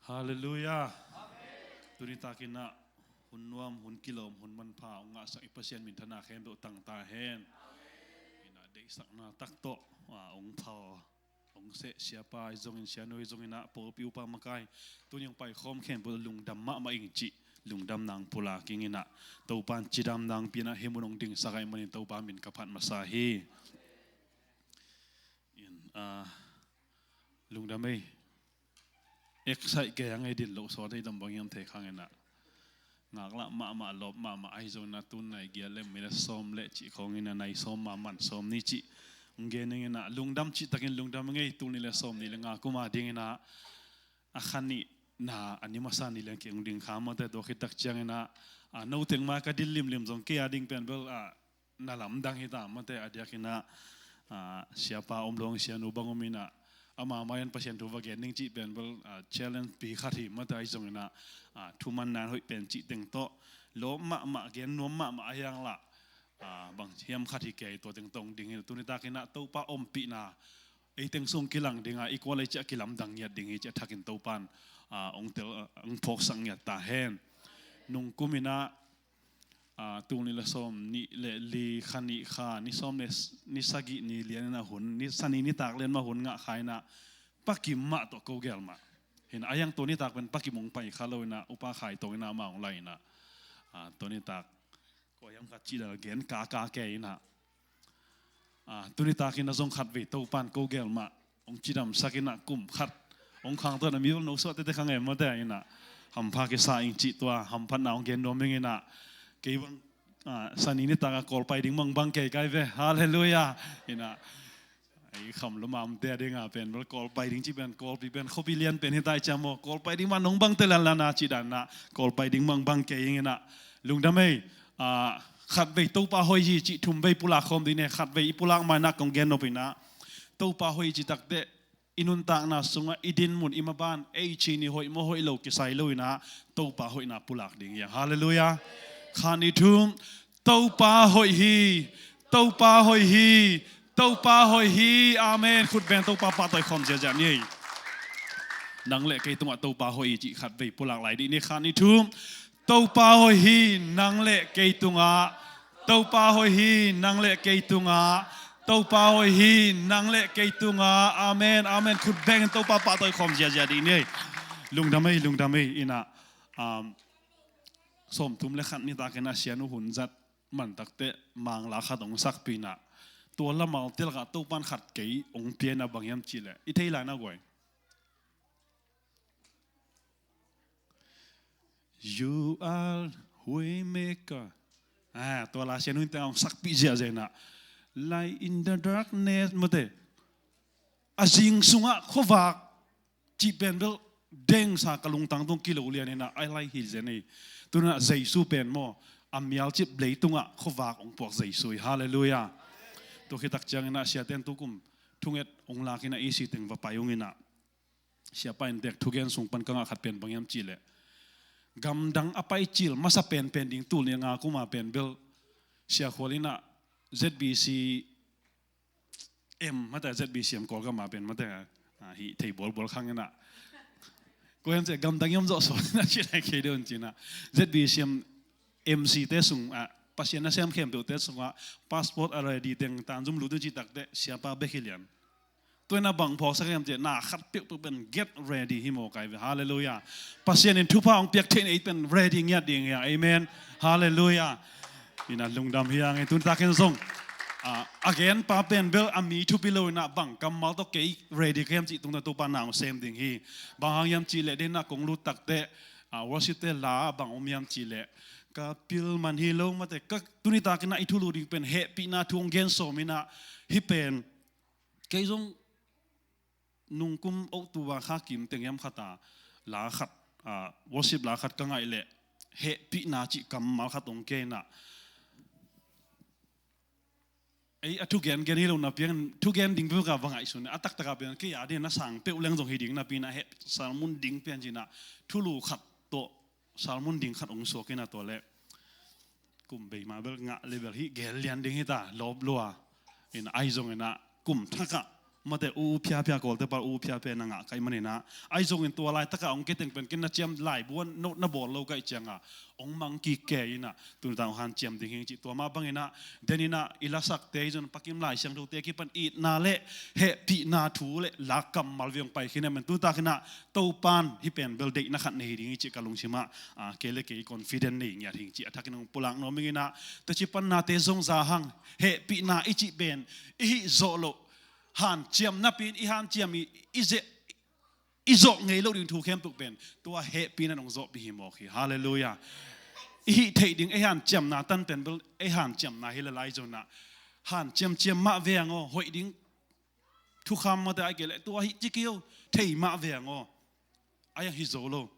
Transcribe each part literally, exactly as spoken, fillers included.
Halleluiah. Tuni takin ah hun nuam, hun kilawm, hun manpha hong ngahsak i Pasian minthanna khempeuh tang ta hen. Ina deihsakna tak tawh, ah, hong phal, hong seh siapa hi zongin, sianu hi zongin ah, pawlpi upa makai, tuni hong paikhawm khempeuh lungdam mahmah ing cih lungdamna hong pulak ing ina, Topa in cidamna hong pia ina, hih mun hong dingsak ahih manin Topa min ka phat masa hi. In, ah, lungdam ei. Excite kei a ngei din loh sawt ei dam bang hiam thei khang ina. Ngaklah mahmah, lawp mahmah ahi zong ina, tun nai giat le minute sawm le cih khawng ina, nai sawm ma man sawm ni cih hong gen ing ina, lungdam cih takin lungdam ngei. Tul nih le sawm nih le nga kum a ding ina, a kha nihna, a ni masa ni lian kei hong ding kha mawte, tua khit tak ciang ina, a, no teng ma ka dil limlim zong kei a ding pen bel, a, na lamdang hi ta mawte, a diak ina, a, siapa om lo hang sianu bang om ina, ama mai-ah Pasian thu va gen ning cih pen bel, a, challenge pi khat hi mawte, ahi zong ina, a, thumanna in hoih pen cih teng tawh, lawp mahmah, gen nuam mahmah a hiang lah, a, bang hiam khat hi kei, tua teng tawh hong ding hi. Tuni takin ah Topa ompihna ei teng sung kilang ding a, i kual ei ciah kilamdang ngiat ding hi cih a thakin Topa in, a, hong tel, a, hong phawksak ngiat ta hen. Nung kum ina, a, tul nih le sawm nih le li, kha nih kha, ni sawm le s-, ni sagih ni lian ina hun, ni sa ni nitak lian mah hun ngah kha ina, Pa Kim mah tawh ko gel mah. Hi ina a hiang tua nitak pen Pa Kim hong pai kha lo ina, Upa Khai Tong ina amah hong lai ina, a, tua nitak ko hiam khat cih lel gen kaka kei ina. A, tuni takin a zong khatvei Topa in ko gel mah hong cidamsak ina, kum khat hong khang tua ina, mi bel no suah tete khang em mawte ina, hampha kisa ing cih tua hamphatna hong gen nuam ing ina. Kei bang, a, sa ni nitak a Kawl pai ding bang bang kei kai ve. Halleluiah. Ina, ei kham lua mamte a ding a pen bel Kawl pai ding cih pen, Kawlpi pen khuapi lian pen hi ta i ciam maw, Kawl pai ding mah nong bang te lanlan a cih dan ina, Kawl pai ding bang bang kei ing ina. Lungdam ei. A, khatvei Topa hoih hi cih thumvei pulak khawm ding ne, khatvei i pulak ma ina kong gen nop ina, Topa hoih hi cih takteh i nuntakna sungah, i dinmun, i maban, ei cih ni hoih maw hoih lo kisai lo ina, Topa hoihna pulak ding hi hang. Halleluiah. Khat, nih, thum. Topa hoih hi. Topa hoih hi. Topa hoih hi. Amen. Khut beng Topa pahtawi khawm ziahziah ni ei. Nang le kei tungah Topa hoih hi cih khatvei pulak lai dih ni. Khat, nih, thum. Topa hoih hi nang le kei tungah. Topa hoih hi nang le kei tungah. Topa hoih hi nang le kei tungah. Amen, amen. Khut bengin Topa pahtawi khawm ziahziah dih ni ei. Lungdam ei, lungdam ei. Ina, um, sawmthum le khat nitak ina sianu hun zat man takteh Mangla khat hong sakpih ina, tua lamal telkah Topa in khat kei hong pia ina, bang hiam cih leh i thei lai na guai. You are way maker. Ah, tua la sianu in teng hong sakpih ziahziah ina. Light in the darkness, mawte. A zing sungah khuavak cih pen bel dengsa ka lungtang tung kilo lian ina, a lai hi zen ei. Tuni a Jesu pen maw, a mialcip leitungah khuavak hong puak Jesu hi. Halleluiah. Tua khit tak ciang ina siate in tukum thunget hong lak ina, i si teng va pai ung ina. Siapa in tek thugen sung pan ka ngah khat pen bang hiam cih leh, gamdang a paicil masa penpen ding tul nih le nga kum a pen bel Sia Khual ina Z B C M, mate, Z B C M Kawlgam a pen mate, ah, hih thei bualbual khang ina. Ko hiam cih gamdang i om zawh sawn ina cih lai kei deuh in cih ina. Z B C M M C te sung, ah, Pasian nasem khempeuhte sungah passport a ready teng, tanzum lut ding cih takteh siapa bek hi lian. Tua ina bang phawksak hiam cih leh, na khat peuhpeuh pen get ready hi maw kai ve. Halleluiah. Pasian in thupha hong piak theih na ei pen ready ngiat ding hi hang. Amen. Halleluiah. Ina lungdam hi hang ei, tuni takin zong, ah, a genpa pen bel a mi thupi lo ina, bang kammal tawh kei ready ka hiam cih tungtawn Topa na hong sem ding hi. Bang hang hiam cih leh, den a kong lut takteh, ah, worship te la bang om hiam cih leh, ka pil man hi lo mate, ka tuni takin a i thulu ding pen hehpihna thu hong gen sawm ina, hih pen kei zong nungkum October kha kim teng hiam khat a la khat, ah, worship la khat ka ngaih leh hehpihna cih kammal khat hong kei ina. Ei, a thugen gen hi lo napi hangin thugen ding peuh ka va ngaihsun, a taktak a pen kei a ding na sang peuh leng zong hi ding napi ina, heh, sermon ding pen cih ina thulu khat tawh sermon ding khat hong suak ina, tua leh kum bei ma bel ngah le bel hih gel lian ding hi ta, lawp lua. Ina ahi zong ina kum thak ah Mate u u phiaphia, Kawlte pa u u phiaphia na ngah ka hih manin ah, ahi zongin tua laitakah hong kei teng pen ken na ciam laibu ah na bawl lo ka hih ciangah hong mang kik kei in ah, tuni tak hong hanciam ding hi cih tua mah bangin ah, den in ah i lasakte hi zong Pa Kim Lai Siangthote kipan itna le hehpihna thu le lak kammal vei hong pai khin ahih manin tuni takin ah Topan hih pen bel deihna khat nei hi ding hi cih ka lungsim ah, ah, kei le kei confident nei ngiat hi cih a thakin hong pulak nuam ing in ah, tua ci pan nate zong za hang, hehpihna i cih pen i hih zawh loh, hanciam napi in i hanciam i, i ze-, i zawh ngei lo ding thu khempeuh pen tua hehpihna in hong zawhpih hi mawk hi. Halleluiah. I hih theih ding ei hanciamna tan pen bel ei hanciamna hi le lai zong ah, hanciam ciam mah veng aw, hoih ding thukham mate ai kei leh tua hih ci kei aw, thei mah veng aw, ai ang hi zo lo.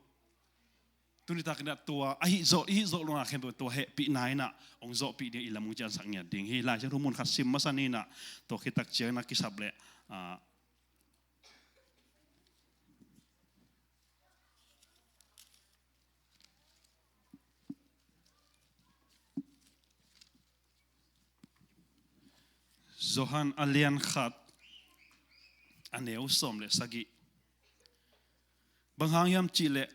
Tuni takin ah tua a hih zawh, i hih zawh lohna khempeuh tua hehpihna in ah hong zawhpih ding i lam hong ciansak ngiat ding hi. Lai Siangtho mun khat sim masa ni in ah, tua khit tak ciangin ah kisap leh, ah, Johan a lian khat, a neu sawm le sagih. Bang hang hiam cih leh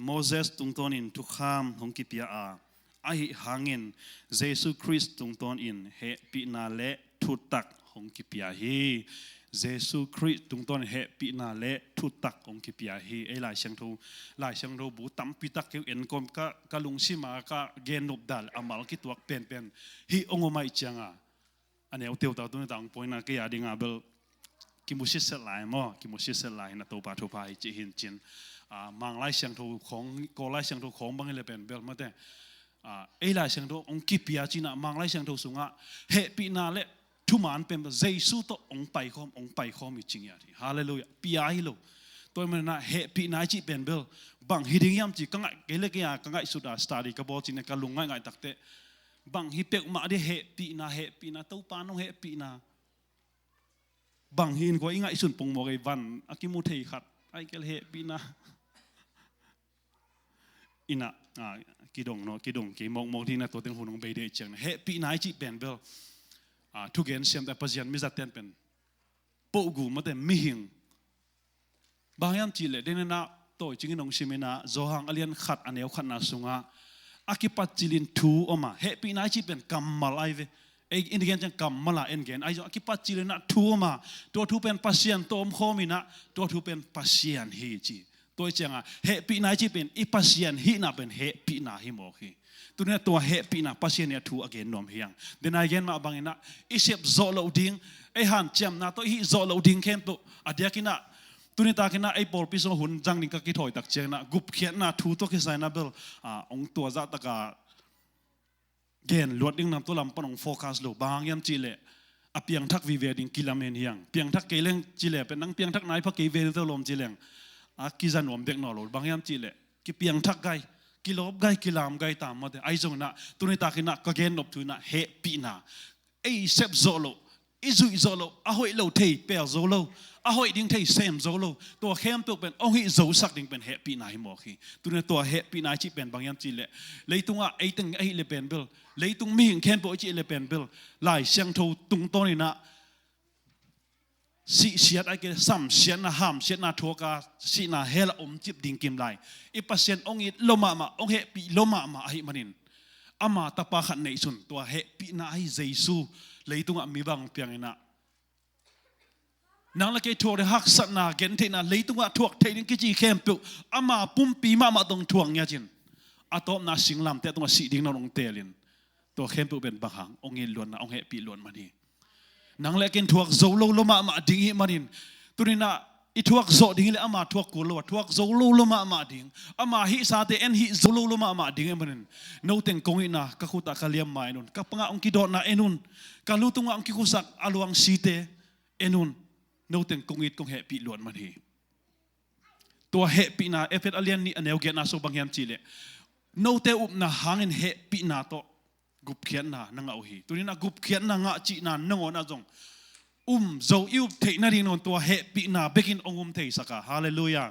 Moses tungtawnin thukham hong kipia a, ahi hangin Jesu Khrist tungtawnin hehpihna le thutak hong kipia hi. Jesu Khrist tungtawnin hehpihna le thutak hong kipia hi. Ei Lai Siangtho, Lai Siangtho bu tampi tak kei uh enkawm ka, ka lungsim a ka gen nop dan a mal kituak penpen hih hong om ahih cianga, a neu teutau tuni tak hong point a kei a dinga bel kimu sitset lai maw, kimu sitset lai hi in ah Topa thupha hi cih hi in cin. Ah, Mang Lai Siangtho khawng, Kawl Lai Siangtho khawng bang hi le pen bel mate, ah, ei Lai Siangtho hong kipia ci in ah Mang Lai Siangtho sungah hehpihna le thuman pen bel Jesu tawh hong paikhawm, hong paikhawm hi ci ngiat hi. Halleluiah. Pia hi lo. Tua ahih manin ah hehpihna i cih pen bel bang hi ding hiam ci ka ngaih, kei le kei a ka ngaihsut a study ka bawl ci in ah ka lung ngaihngaih takteh bang hi peuhmah ding hehpihna, hehpihna, Topa nong hehpihna. Bang hi in kua i ngaihsun pongmawk ei, van a kimu thei khat, ai kei le hehpihna in ah, ah, kidong no, kidong kei mawkmawk ding in ah tua teng hun hong bei ding ahih ciangin hehpihna i cih pen bel, ah, thugen siamte Pasian mizat ten pen pohgu mate mihing. Bang hiam cih leh den in ah tawi cingin hong sim in ah Johan a lian khat a neu khatna sungah a kipat cilin thu om a, hehpihna i cih pen kammal ai ve. Ei in gen ciang kammal a en gen ai zong a kipat cilin ah thu om a, tua thu pen Pasian tawh omkhawm in ah tua thu pen Pasian hi ci. Tua ahih cianga hehpihna i cih pen i Pasian hihna pen hehpihna hi mawk hi. Tuni in ah tua hehpihna Pasian in a thu a gen nuam hi hang. Den a i gen mah bangin ah i sep zawh loh ding, ei hanciamna tawh i hih zawh loh ding khempeuh a diakin ah, tuni takin ah ei pawlpi sungah hun zang ding ka kithawi tak ciangin ah gupkhiatna thu tawh kisai in ah bel, ah, hong tua zahtak a gen luat ding nam tua lam pan hong focus lo. Bang hang hiam cih leh a piangthak vive ding kilamen hi hang. Piangthak kei leng cih leh pen nang piangthak nai pha kei ve tawh lawm ci leng a kiza nuam dek nawn lo. Bang hiam cih leh kipiangthak gai, kilawp gai, kilam gai ta mawte. Ahi zongin ah tuni takin ah ka gen nop thu in ah hehpihna, ei sep zawh loh, i zuih zawh loh, a hoih lo thei pel zo lo, a hoih ding thei sem zo lo, tua khempeuh pen hong hih zosak ding pen hehpihna hi mawk hi. Tuni tua hehpihna i cih pen bang hiam cih leh leitungah ei teng ahih leh pen bel, leitung mihing khempeuh i cih leh pen bel, Lai Siangtho tungtawn in ah sihsiat ahih kei leh samsiatna, hamsiatna thuak a sihna hell ah omcip ding kim lai, i Pasian hong it lo mahmah, hong hehpih lo mahmah ahih manin ama tapa khat neihsun, tua hehpihna ahi Jesu leitungah mi bang piang in ah, nang le kei thuak ding haksatna, gentheihna, leitungah thuak theih ding kici khempeuh ama pumpi mahmah tawh thuak ngiat in, a tawpna singlamteh tungah sih ding nawn hong teel in, tua khempeuh pen bang hang, hong it luatna, hong hehpih luat man hi. Nang le kei in thuak zo lo lo mahmah ding i hih manin, tuni in ah i thuak zawh ding hi leh ama thuak kul lo a, thuak zo lo lo mahmah ding, ama hihsate en hih zo lo lo mahmah ding i hih manin, no teng kong itna ka khut ah ka liamma en un, ka pangah hong kidawtna en un, ka lu tungah hong kikhusak a luangsite en un, no teng kong it kong hehpih luat man hi. Tua hehpihna, Efesa a lian nih a neu giatna sung bang hiam cih leh, note upna hangin hehpihna tawh gupkhiatna na ngah uh hi. Tuni in ah gupkhiatna ngah cihna nangawn ah zong um zo, i up theih nading nangawn tua hehpihna bekin hong um theisak a. Halleluiah.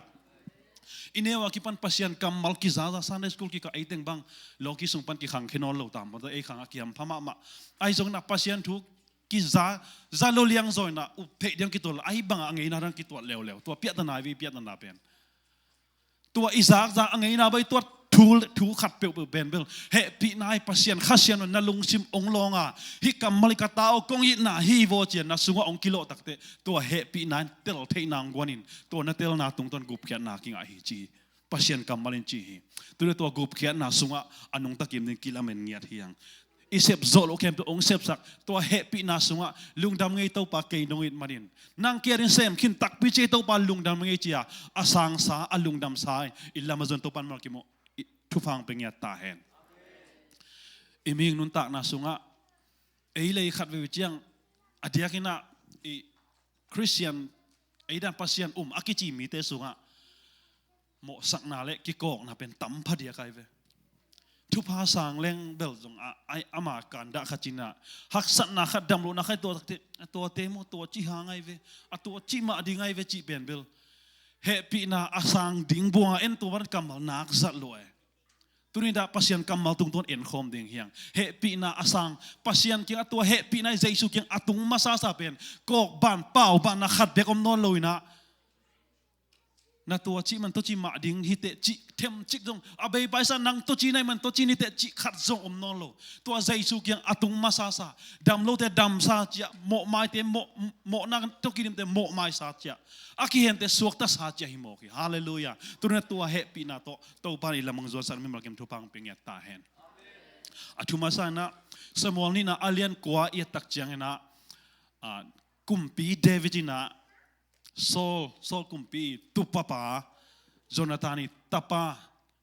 I neu a kipan Pasian kammal kizaza, Sunday school kikah, ei teng bang lawki sung pan kikhangkhia nawn lo ta mawte, ei khang a kihampha mahmah. Ahi zongin ah Pasian thu kiza, za lo liang zaw in ah up theih ding kituat lo, ahi bangah a ngeina dang kituat leuleu. Tua piahtana hi ve, piahtana pen. Tua i zakzak a ngeina bai tuat thu, thu khat peuhpeuh pen bel hehpihna hi. Pasian Kha Siangtho in na lungsim hong lawng a, hih kammal hi ka ta aw, kong itna hi vaw ci-a na sungah hong kilawh takteh, tua hehpihna in tel theihna hong guan in, tua na telna tungtawn gupkhiatna kingah hi ci hi. Pasian kammal in ci hi. Tuni tua gupkhiatna sungah a nungta kim ding kilamen ngiat hi hang. I sep zawh loh khempeuh hong sepsak, tua hehpihna sungah lungdam ngei Topa, kei nong it manin. Nang kiang in sem khin takpi ci ei Topa, lungdam ngei ci-a, a sangsa, a lungdamsa i lam a zon Topa in malkim uh, i thupha hong pia ngiat ta hen. I mihing nuntakna sungah ei le ei khat veve ciang a diakin ah i Khristian, ei dan Pasian um a kici mite sungah mawhsakna le kikawkna pen tam phadiak ahi ve. Thupha sang leng bel zong a, a, ama kandah khat ci-in ah, haksatna khat, damlohna khat, tua takte, a tuate maw, tua ci hang ahi ve, a tua cih mah ding ahi ve cih pen bel hehpihna a sang ding buang a en, tua bang kammal nak zat lo e. Tuni dah Pasian kammal tungtawn enkhawm ding hi hang. Hehpihna a sang, Pasian kiang a tua hehpihna hi Jesu kiang a tung masasa pen kawkban, paubanna khat bek om nawn lo in ah, na tua cih man tua cih mah ding hi teh cih themcik zong, a bei paisa nang tua cih nai man tua cih ni teh cih khat zong om nawn lo. Tua Jesu kiang a tung masasa, dam lote damsa ciah, mawhmaite mawh, mawhna tua kidimte mawhmaisa ciah, a kihente suaktasa ciah hi mawk hi. Halleluiah. Tuni tua hehpihna tawh Topa in i lam hong zuansak, mimal kim thupha hong pia ngiat ta hen. A thu masa in ah, Samuel nihna a lian kua i et tak ciangin ah, a, kumpi David in ah, Saul, Saul kumpi tupapa Jonathan i tapa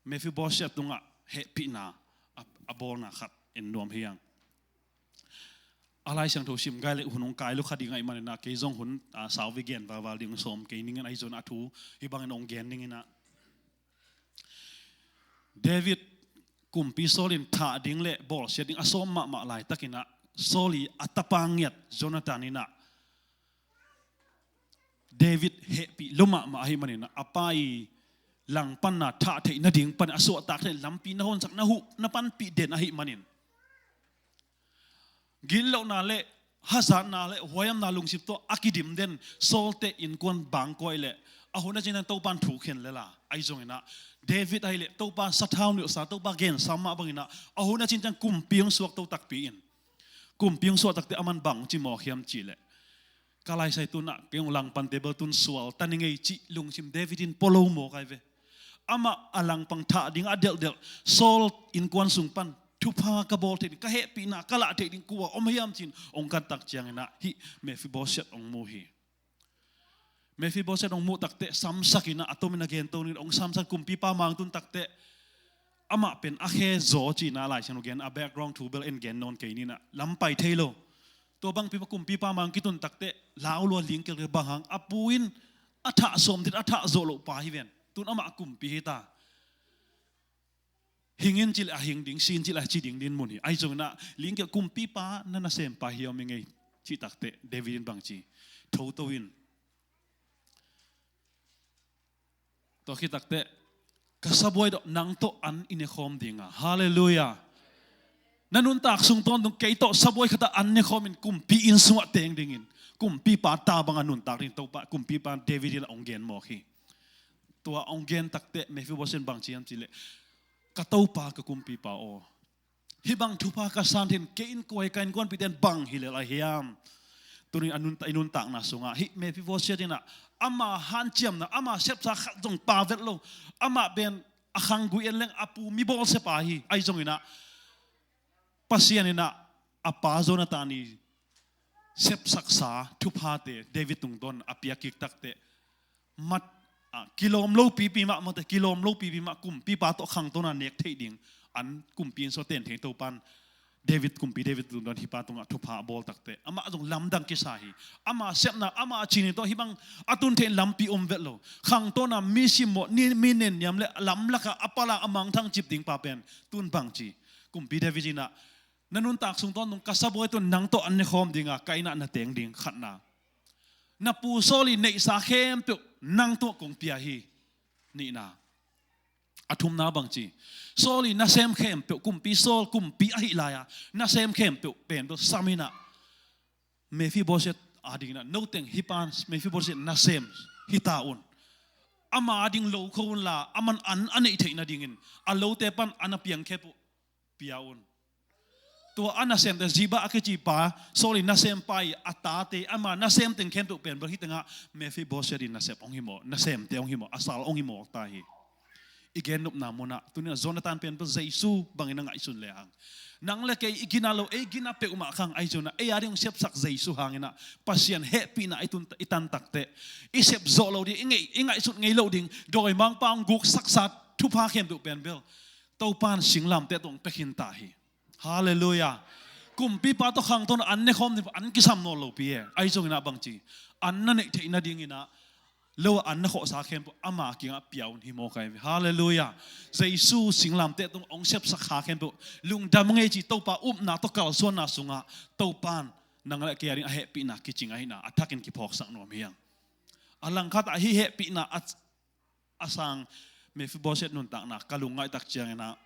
Mephibosheth tungah hehpihna a, a bawlna khat en nuam hi hang. A Lai Siangtho sim gai le hun hong kai lua kha ding ahih manin ah, kei zong hun, a, sauvi gen valval ding sawm kei ning in, ahi zongin a thu hih bangin hong gen ning in ah, David kumpi Saul in thah ding le bawlsiat ding a sawm mahmah laitakin ah, Saul i a tapa ngiat Jonathan in ah David hehpih lua mahmah ahih manin ah, a pa i langpanna thah theih nading pan a suahtak theih lampi na honsak, na huh, na panpih den ahih manin, gitlohna le hazatna le huaihamna lungsim tawh a kidim den Saul-te innkuan bangkua ahih leh, a hun a cin ciang Topa in thu khen lel a, ahi zongin ah David ahih leh Topa sathau nuihsa, Topa gensa mah bangin ah, a hun a cin ciang kumpi hong suakto takpi in, kumpi hong suah takteh aman bang ci mawk hiam cih leh, ka laisai tun ah kei hong langpante bel tun sual ta ning ei cih lungsim David in pua lo mawk ahi ve. Amah a langpang thah ding a delhdelh, Saul innkuan sung pan thupha ka bawl theih ding, ka hehpihna ka lah theih ding kua om hiam ci-in hong kan tak ciangin ah, hih Mephibosheth hong mu hi. Mephibosheth hong muh takteh samsak in ah, a tomin a gento ning in, hong samsak, kumpipa ma-ong tun takteh, amah pen a khe zaw ci-in ah Lai Siangtho gen, a background thu bel en gen nawn kei ning in ah, lam pai thei lo. Tua bangpi pa kumpipa ma-ong kitun takteh lau lua, ling kialkial, bang hang, a pu in a thah sawm ding, a thah zawh loh pa hi ven. Tun amah kumpi hi ta. Hing in cih leh a hing ding, si in cih leh a si ding dinmun hi. Ahi zongin ah, ling kial, kumpipa na nasempa hi om ing ei cih takteh David in bang ci, thoto in. Tua khit takteh, ka sabuai tawh nang tawh an i nekhawm ding a. Halleluiah. Na nuntak sung tawntung kei tawh sabuai khat ah an nekhawm in kumpi inn sungah teng dingin, kumpipa ta banga nuntak ding Topa, kumpipa David in ah hong gen mawk hi. Tua hong gen takteh Mephibosheth in bang ci hiam cih leh, ka topa, ka kumpipa aw, hih bang thupha ka san theih in kei in kua hi, ka innkuanpihte in bang hi lel a hiam? Tuni a nunta-, i nuntakna sungah hih Mephibosheth in ah, ama hanciamna, ama sepsa khat zong pha vet lo. Amah pen a khanggui en leng a pu mi bawlsiapa hi. Ahi zongin ah, Pasian in ah a pa Jonathan i sepsaksa thuphate David tungtawn a piak kik takteh, mat, a, kilawm lo pipi mah, mate, kilawm lo pipi mah, kumpipa tawh khangtawna nek theih ding an kumpi inn sungah ten thei Topa in David, kumpi David tungtawn hih pa tungah thupha a bawl takteh, amah zong lamdang kisa hi. Ama sepna, ama cihna tawh hih bang a tun theih in lampi om vet lo. Khangtawna mi simmawh, ni, mi nenniam le lamlakah a pala a mangthang cip ding pa pen tun bang ci. Kumpi David in ah, na nuntak sung tawntung ka sabuai tawh nang tawh an nekhawm ding a, ka inn ah na teng ding, khatna. Na pu Saul i neihsa khempeuh nang tungah kong pia hi, nihna. A thumna bang ci, Saul i nasem khempeuh, kumpi Saul kumpi ahih lai-a nasem khempeuh pen bel sam in ah, Mephiboset adingin ah, "Noteng hih pan Mephiboset nasem hi ta un. Ama ading lo kho unla, aman an a neih theih nadingin a lote pan an a piang khempeuh pia un." Tua a nasemte, Ziba a kici pa, Saul in nasempa i a tate, ama nasem teng khempeuh pen bel hih tengah Mephiboset in nasep hong hi maw, nasemte hong hi maw, a sal hong hi maw ta hi. I gennopna munah tuni-in ah Jonathan pen bel Jesu bangin a ngaihsun le hang. Nang le kei i gina lo, ei gina peuhmah khang, ahi zongin ah ei ading hong sepsak Jesu hangin ah Pasian hehpihna i tun, i tan takteh, i sep zawh loh ding, i ngeih, i ngaihsut ngei loh ding, dawimangpa hong guksaksa thupha khempeuh pen bel Topan singlamteh tawh hong pia khin ta hi. Halleluiah. Kumpipa tawh khangto-in an nekhawm ding, an kisam nawn lopi e. Ahi zongin ah bangci, an na neih theih nadingin ah lo a an na khawhsa khempeuh ama kiangah pia un hi maw, ka hi ve. Halleluiah. Jesu singlamteh tawh hong sepsak kha khempeuh lungdam ngei ci, Topa upna tawh kalsuanna sungah Topan nang le kei ading a hehpihna kicing ahihna a thakin kiphawksak nuam hi hang. A langkhatah hih hehpihna a a sang Mephiboset nuntakna ka lungngaih tak ciangin ah,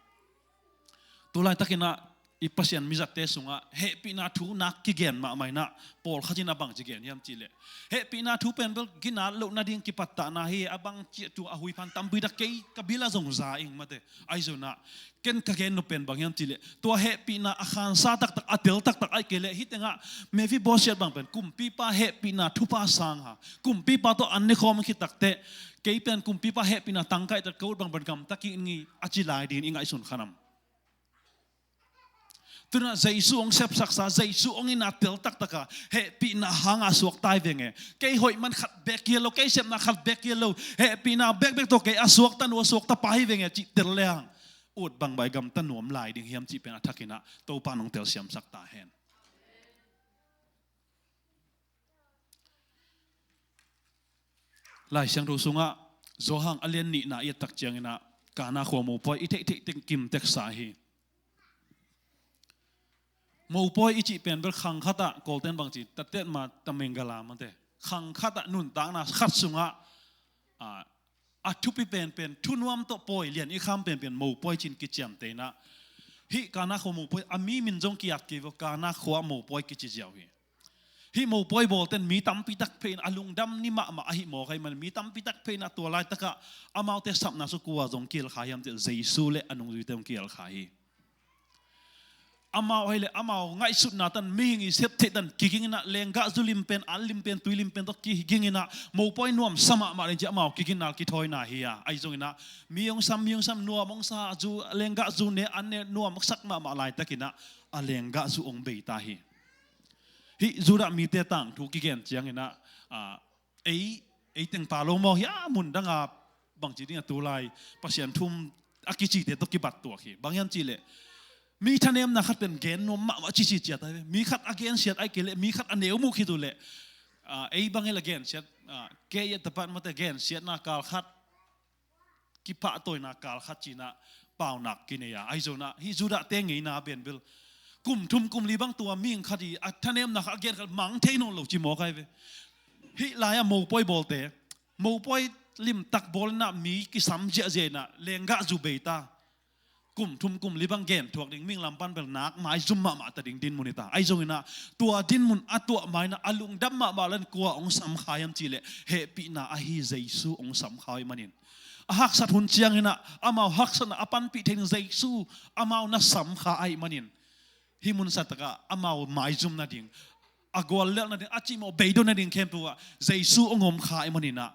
tu laitakin ah i Pasian mizatte sungah hehpihna thu nak kigen mahmah in ah, pawlkhat in a bangci gen hiam cih leh, hehpihna thu pen bel ginat loh nading kipattahna hi, a bangci thu a huiphan tampi tak kei ka bil ah zong za ing mate. Ahi zongin ah ken ka gen nop pen bang hiam cih leh, tua hehpihna a khansa taktak, a tel taktak ahih kei leh hih tengah Mephiboset bang pen kumpipa hehpihna thupha sang ha, kumpipa tawh an nekhawm khit takteh, kei pen kumpipa hehpihna tangkaih tak ka ut bang pen gamta kik ning a ci lai dingin i ngaihsun kha nam? Tu-in ah Jesu hong sepsaksa, Jesu hong itna tel taktak a, hehpihna hanga suakta hi veng e. Kei hoih man khat beek hi lo, kei sepna khat beek hi lo, hehpihna bekbek tawh kei a suakta nu, a suakta pa hi veng e cih tel le hang, ut bang bang i gamta nuam lai ding hiam cih pen a thakin ah Topan hong telsiamsak ta hen. Lai Siangtho sungah Johan a lian nihna i et tak ciangin ah Kana khua mopawi i theihtheih teng kim teksa hi. Mopawi i cih pen bel khang khatah, Kawlten bangci, tatet ma tamengala mate, khang khatah nuntakna khat sungah, a, a thupi penpen, thunuam tawh pawi lian i kham penpen mopawi ci-in kiciamteh in ah, hih Kana khua mopawi a mi min zong ki-at kei vo, Kana khua mopawi kici ziau hi. Hih mopawi bawlten mi tampi tak phei in a lungdam ni mahmah ahih mawk ahih manin mi tampi tak phei in a tua laitakah amaute sapna sung kua zong kiel kha hiam cih leh Jesu le a nungzuite hong kiel kha hi. Amau ahih leh amau ngaihsutna tan, mihing i sep theih tan kiging in ah, lenggahzu lim pen, an lim pen, tui lim pen tawh kiging in ah, mopawi nuamsa mahmah ding ci-in amau kiging in ah kithawina hi a, ahi zongin ah mi hong sam, mi hong sam, nuam hong sa, zu, lenggahzu ne, an ne, nuamsak mahmah laitakin ah a lenggahzu hong bei ta hi. Hih Judah mite tangthu kigen ciangin ah, a, ei, ei teng pha lo maw, hih a mun dang a bangci ding a tu lai Pasian thu a kicite tawh kibattuak hi. Bang hiam cih leh, mi thanemna khat pen gen nuam mahmah cici ciat ahi ve. Mi khat a gensiat ahih kei leh, mi khat a neu muh khit uh leh, a, ei bang hi leh gensiat, a, kei a tapat mate gensiatna kal khat, kiphahtawina kal khat ci-in ah paunak kinei a, ahi zongin ah hih Judah-te ngeina pen bel kum thum kum li bang tua mihing khat i a thanemna khat a gen khat mang thei nawn lo ci mawk ahi ve. Hih lai-ah mopawi bawlte, mopawi limtak bawl in ah mi kisam ziahziah in ah lenggahzu bei ta. Kum thum kum li bang gen thuak ding, mihing lam pan bel nak maizum mahmah ta ding dinmun hi ta. Ahi zongin ah tua dinmun a tuah ma-in ah a lungdam mahmah lai-in kua hong sam kha hiam cih leh hehpihna ahi Jesu hong sam kha ahih manin, a haksat hun ciangin ah amau haksatna a panpih thei ding Jesu amau na sam kha ahih manin, hih mun sa takah amau maizum nading, a guallelh nading, a cimawh beidong nading khempeuh ah Jesu hong om kha ahih manin ah,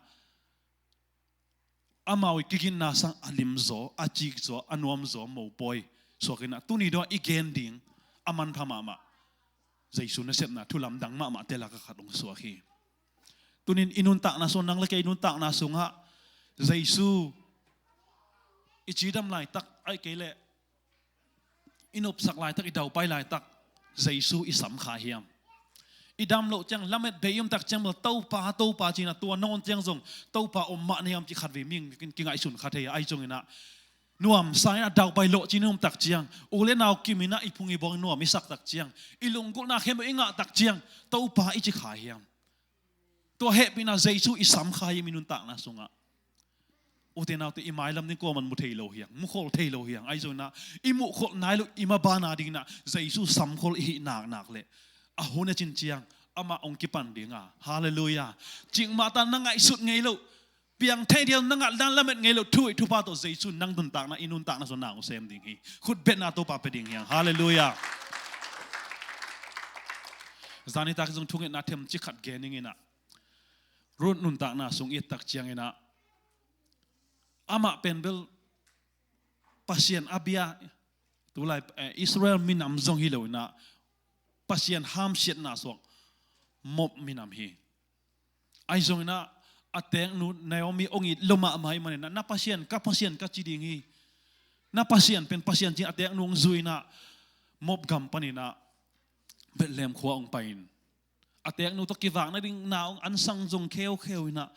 amau i kiginna sang a limzaw, a cikzaw, a nuamzaw mopawi suak in ah, tuni dong i gen ding a manpha mahmah Jesu nasepna thu lamdang mahmahte lakah khat hong suak hi. Tuni-in i nuntakna sung, nang le kei i nuntakna sungah Jesu i cidam laitak ahih kei leh i nopsak laitak, i daupai laitak Jesu i sam kha hiam? I dam loh ciang, lamet bei i om tak ciang bel Topa, Topa ci-in ah tua nawn ciang zong Topa om mah na hiam cih khatvei mihing kingaihsun kha thei a, ahi zongin ah nuamsa in ah daupai lawhcin i om tak ciang, u le nau kim in ah i phung i bawng nuam i sak tak ciang, i lunggulhna khempeuh i ngah tak ciang Topa i ci kha hiam? Tua hehpihna Jesu i sam kha hiam i nuntakna sungah? Ute naute, i mailam ding kuaman mu thei lo hi hang, mukhol thei lo hi hang. Ahi zongin ah i muhkholh nai loh i maban a dingin ah Jesu samkhol i hih naknak leh a hun a cin ciang amah hong kipan ding a. Halleluiah. Cikmah ta na ngaihsut ngei loh, piang thei diam na ngat dan lamet ngei loh, thu hoih thupha tawh Jesu nang nuntakna, i nuntakna sung na hong sem ding hi. Khutbetna Topa pia ding hi hang. Halleluiah. Zani tak zong thungetna themcik khat gen ning in ah, Ruth nuntakna sung i et tak ciangin ah, amah pen bel Pasian a bia, tulai, eh, Israel minam zong hi lo in ah, Pasian hamsiatna suak Moab minam hi. Ahi zongin ah, a teknu Naomi hong it lo mahmah ahih manin ah, na Pasian, ka Pasian ka ci ding hi. Na Pasian pen Pasian ci-in a teknu hong zui in ah, Moab gam panin ah Bethlehem khua hong pai in, a teknu tawh kivak nading na hong ansang zong kheukheu in ah,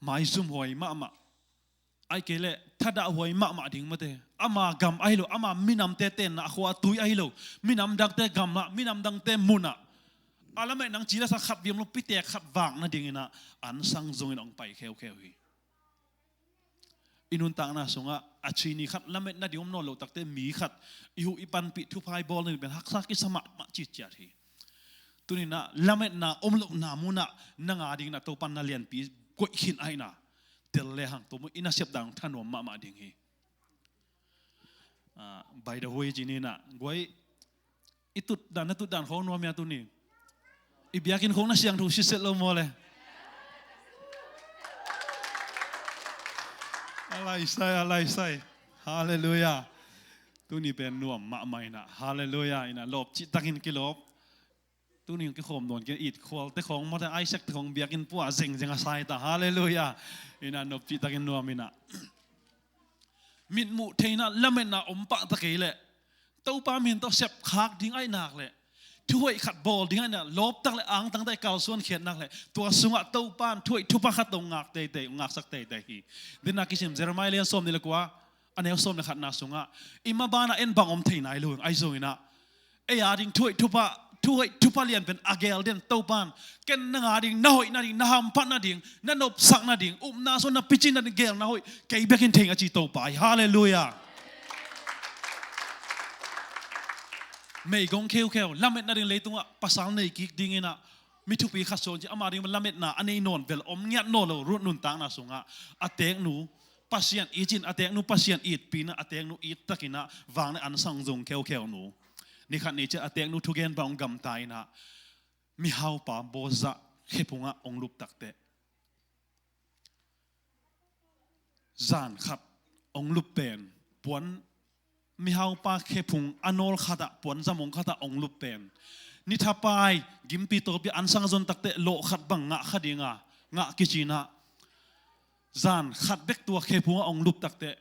maizum huai mahmah, ahih kei leh thadah huai mahmah ding mate. Ama gam ahi lo, ama minamte tenna khua tui ahi lo, minam dangte gam ah, minam dangte mun ah, a lamet nang ci lasa khat viam lo, pitek khat vak nadingin ah ansang zongin hong pai kheukheu hi. I nuntakna sungah a ci ni khat lamet nading om nawn loh takteh, mi khat i huh i panpih, thupha i bawl nading pen haksa kisa mahmah citciat hi. Tuni in ah lametna om lohna munah nang a dingin ah Topa'n na lianpi koih khin ahihna tel lehang, tua mun i nasep dan thanuam mahmah ding hi. Ah, by the way, ci ni in ah, guai, i tutdan, na tutdan khawng nuam hia tuni? I biakinn khawng na siangtho sitset lo maw le? A laisai, a laisai. Halleluiah. Tuni pen nuam mahmah in ah. Halleluiah. In ah lawp cihtakin kilawp. Tuni kikhawm dawn kei, it khualte khawng mawte, Isaac te khawng biakinn pua zengzeng a sai ta. Halleluiah. In ah nop cihtakin nuam in ah. Mitmuh theihna lametna om pah ta kei leh, Topa min tawh sepkhak ding ahih nak leh, thu hoih khat bawl ding ahih nak, lawptak leh angtang tak i kalsuan khiat nak leh, tua sungah Topa'n thu hoih thupha khat hong ngak teitei, hong ngaksak teitei hi. Dena kisim Jeremiah lian sawm nih le kua, a neu sawm le khatna sungah, i mabanah en bang om thei nai lo, ahi zongin ah, ei a ding thu hoih thupha, thu hoih thupha lian pen a gel den Topa'n, ken nang a ding na hoih nading, na hamphat nading, na nopsak nading, upna sung na picin nading gelna hoih kei bekin thei ing a ci Topa hi. Halleluiah. Meigong kheukheu, lamet nading leitungah pasal nei kik dingin ah, mi thupi khat suang ci, ama ding lametna a nei nawn vel om ngiat nawn lo, Ruth nuntakna sungah a teknu Pasian it in, a teknu Pasian itpih in ah, a teknu ittakin ah, vang le ansang zong kheukheu nu. Ni khat ni ciang a teknu thugen bang hong gamta in ah, mihaupa Boaz khephungah hong lup takteh, zan khat hong lup pen, puan, mihaupa khephung a nawl khatah, puan zamong khatah hong lup pen, ni thapai, gimpi tawlpi ansang zon takteh lawh khat bang ngah kha ding a, ngah kici in ah, zan khat bek tua khephungah hong lup takteh,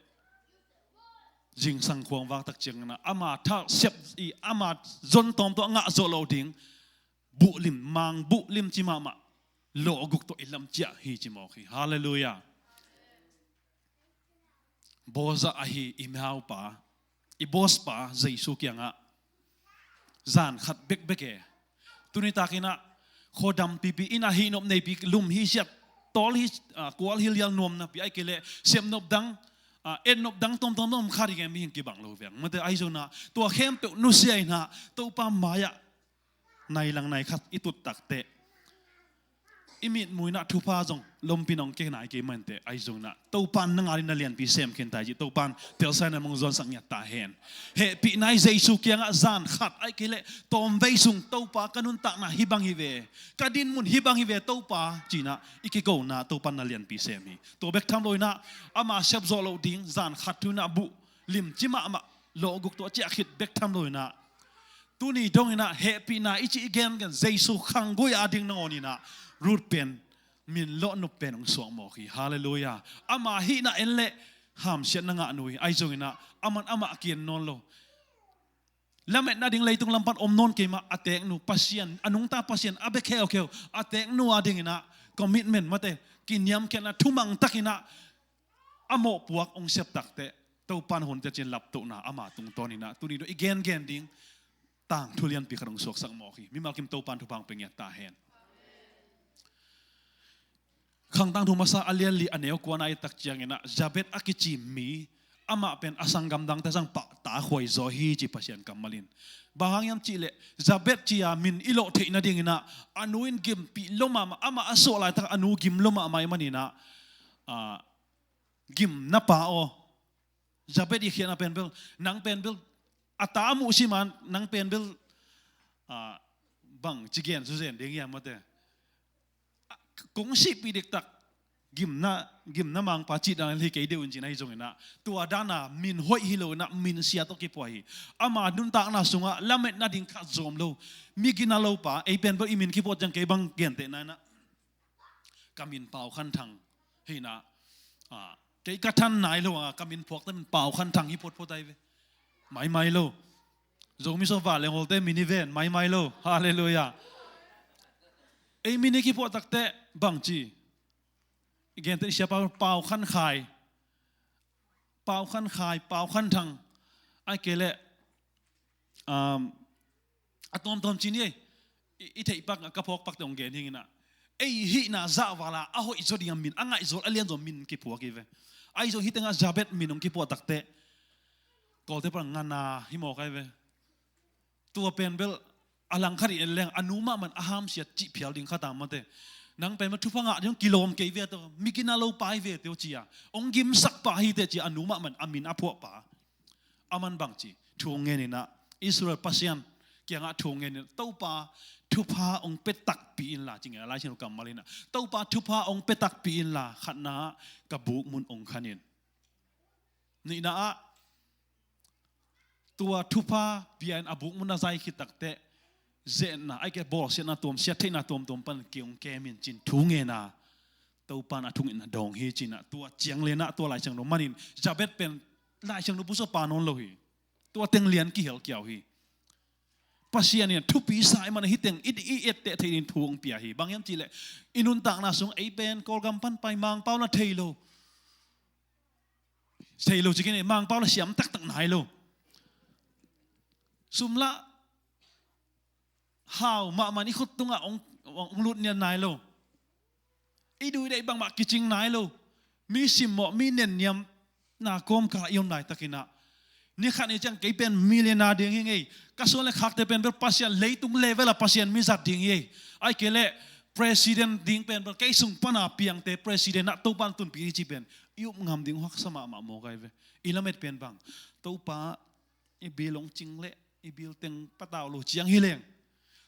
zingsang khuang vak tak ciangin ah, ama thasep i, ama zon tawm tawh ngah zawh loh ding, buhlim, mang buhlim ci mahmah, lawh guk tawh i lam ciah hi ci mawk hi. Halleluiah. Boaz ahi i mihaupa, i boss pa Jesu kiangah zan khat bekbek e. Tuni takin ah, khuadam pipi in ah, hihnop neipi, lum hi siat, tawl hi, ah, kual hi lial nuam napi, ahih kei leh sepnop dang, ah, etnop dang tuamtuam om kha ding e, mihing kibang lo veng. Mate, ahi zongin ah, tua khempeuh nusia in ah, Topa mai-ah nai lang nai khat i tut takteh, i mitmuh in ah thupha zong lompi nong kei nai kei mah inteh, ahi zongin ah Topa'n nang a ding na lianpi sem khin ta hi ci, Topa'n telsa in ah mong zuansak ngiat ta hen. Hehpihna i Jesu kiangah zan khat, ahih kei leh tawmvei sung, Topa, ka nuntakna hih bang hi ve, ka dinmun hih bang hi ve Topa, ci in ah i kikona Topa'n na lianpi sem hi. Tua bek tham lo in ah, ama sep zawh loh ding zan khat thu in ah buh lim ci mahmah, lawh guk tawh ciah khit bek tham lo in ah, tuni dong in ah hehpihna i cih i gengen Jesu khanggui a ding nangawn in ah, Ruth pen min lawh nop pen hong suak mawk hi. Halleluiah. Ama hihna en leh hamsiatna ngah nu hi. Ahi zongin ah, aman amah a ki-en nawn lo. Lametna ding leitung lam pan om nawn kei mah, a teknu Pasian, a nungta Pasian a bia kheukheu, a teknu a dingin ah commitment, mate, kiniamkhiatna, thumang takin ah a mawhpuak hong sep takteh, Topa'n hun teci-in laptohna ama tungtawn in ah, tuni dong i gengen ding tangthu lianpi khat hong suaksak mawk hi. Mimal kim Topa'n thupha hong pia ngiat ta hen. Khang Tangthu Masa a lian li, a neu kuana i et tak ciangin ah, Jabez a kici mi amah pen a sanggam dangte sang pahtakhuai zaw hi ci Pasian kammal in. Bang hang hiam cihleh Jabez ci-a min i lawh theih nadingin ah, a nu in gimpih lo mahmah, amah a suah laitak a nu gim lo mahmah ahih manin ah, ah, gimna pa aw. Jabez i khiatna pen bel, nang pen bel a ta a muh siman, nang pen bel, ah, bang ci gen su zen ding hiam mate. Kong sihpih diktak, gimna, gimna mangpa cih dan hi kei deuh in cin ahi zongin ah, tua dan a min hoih hi lo in ah, min sia tawh kiphuak hi. Ama nuntakna sungah lametna ding khat zom lo, mi gina lo pa, ei pen bel i min kiphuak ciang kei bang gentehna in ah, ka min Pau Khan Thang hi in ah, ah, kei ka than nai lo a, ka min phuakte min Pau Khan Thang hi photphot ahi ve. Maimai lo. Zomi sung Vanleng Holte min i ven, maimai lo. Halleluiah. Ei min i kiphuah takteh bangci, i genteh siapa Pau Khan Khai, Pau Khan Khai, Pau Khan Thang, ahih kei leh, um, a tuamtuam cin hi ei. I, i theih pak, ka phawk pakte hong gen hi ing in ah, ei hihna zahval a, a hoih zaw ding a min, a ngaih zaw, a lian zaw min kiphuak hi ve. Ahi zong hih tengah Jabez min hong kiphuah takteh, Kawlte pan ngana hi mawk ahi ve. Tua pen bel a langkhat i en leng, a nu mahmah in a hamsiat cih phial ding khat a mate. Nang pen bel thupha ngah ding hong kilawm kei ve tawh, mi gina lo pa hi ve teh ci-a, hong gimsak pa hi teh ci-a, a nu mahmah in a min a phuah pa. Aman bangci thu hong ngen in ah, Israel Pasian kiangah thu hong ngen in ah, Topa, thupha hong pia takpi inla, ci ngen a, Lai Siangtho kammal in ah, Topa, thupha hong pia takpi inla, khatna ah ka bukmun hong khan in. Nihna ah, tua thupha pia in a bukmun a zai khit takteh, zetna, ahih kei leh bawlsiatna tuam, siattheihna tuamtuam pan kei hong kem in cin thu ngen a, Topa in a thungetna dawng hi cin ah, tua ciang le in ah, tua Lai Siangtho manin Jabez pen Lai Siangtho pusuak pa nawn lo hi. Tua teng lian kihel kiau hi. Pasian in thupi sa ahih manin hih teng i, i etteh theih ding thu hong pia hi. Bang hiam cihleh, i nuntakna sung ei pen Kawlgam pan pai Mangpau la thei lo. Thei lo ci kei ni, Mangpau la siam taktak nai lo. Sum lah hau mahmah in i khut tungah hong, hong lut nian nai lo. I duh i daih bangmah kicing nai lo. Mi simmawh, mi nenniamna kawmkal ah i om laitakin ah, ni khat ni ciang kei pen millionaire ding hi ing ei. Ka suan le khakte pen bel Pasian, leitung level a Pasian mi zat ding hi ei. Ahih kei leh president ding pen bel kei sung pan a piangte president ah Topa in tunpih hi cih pen i up ngam ding haksa mahmah mawk ahi ve. I lamet pen bang, Topa, i bil hong cing leh i bil teng patau lo ci-in hi leng.